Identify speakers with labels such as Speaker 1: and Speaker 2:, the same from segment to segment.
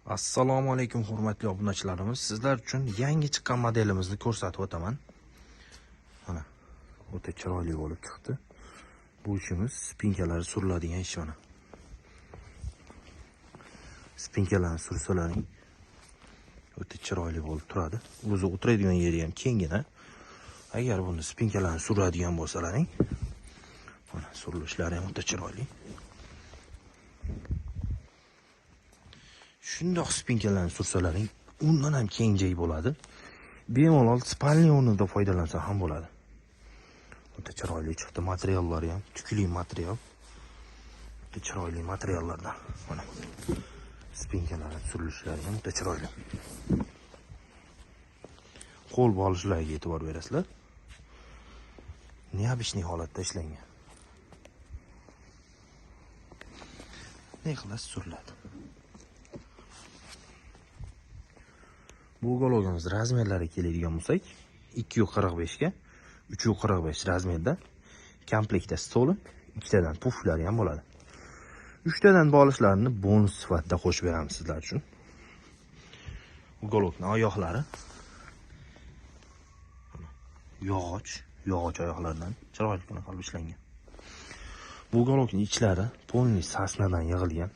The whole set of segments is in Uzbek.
Speaker 1: Assalomu alaykum hurmatli obunachilarimiz. Sizlar uchun yangi chiqqan modelimizni ko'rsatib o'taman. Mana o'ta chiroyli bo'lib chiqdi. Bu ishimiz spinkalari suriladigan ish mana. Spinkalarni sursalaring o'ta chiroyli bo'lib turadi. O'zi o'tiradigan yeri ham kenggina. Agar buni spinkalarni suradigan bo'lsalaring, mana surilishlari ham o'ta chiroyli. Shundoq spinkalarni sursalaring undan ham keng joy bo'ladi. Bemalol spalni o'rnida foydalansa ham bo'ladi. O'ta chiroyli chiqdi, materiallari ham tukli material. O'ta chiroyli materiallardan. Mana spinkalarni surilishlari ham o'ta chiroyli. Qo'l bolishlariga e'tibor berasizlar. Необычный holatda ishlangan. Ne xilas suriladi. Bu ugolovimiz razmerlari keladigan bo'lsak, 2.45 ga 3.45 razmerda komplektda stoli, ikkitadan puflari ham bo'ladi. 3tadan bolishlarni bonus sifatida qo'shib beramiz sizlar uchun. Ugolovning oyoqlari yog'och oyoqlardan chiroyli qilib ishlangan. Bu ugolovning ichlari polni sasnadan yig'ilgan.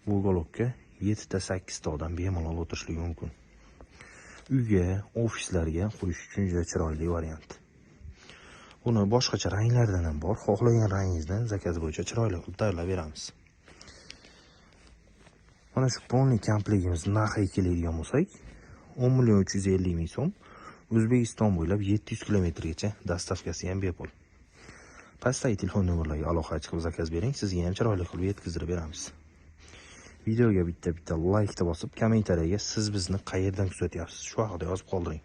Speaker 1: Bu ugolovga 7 ta 8 ta odam bemalol o'tirishligi mumkin. Uyga, ofislarga qo'yish uchun juda chiroyli variant. Buni boshqacha ranglardan ham bor. Xohlagan rangingizdan zakaz bo'yicha chiroyli qilib tayyorlab beramiz. Mana shu polni komplektimiz narxiga keladigan bo'lsak, 10 million 350 ming so'm. O'zbekiston bo'ylab 700 kilometrgacha dastavkasi ham bepul. Pastdagi telefon nomerlariga aloqa chiqib zakaz bering, sizga ham chiroyli qilib yetkazib beramiz. Videoga bitta-bitta like bosib, kommentariyaga siz bizni qayerdan kuzatyapsiz, shu haqida yozib qoldiring.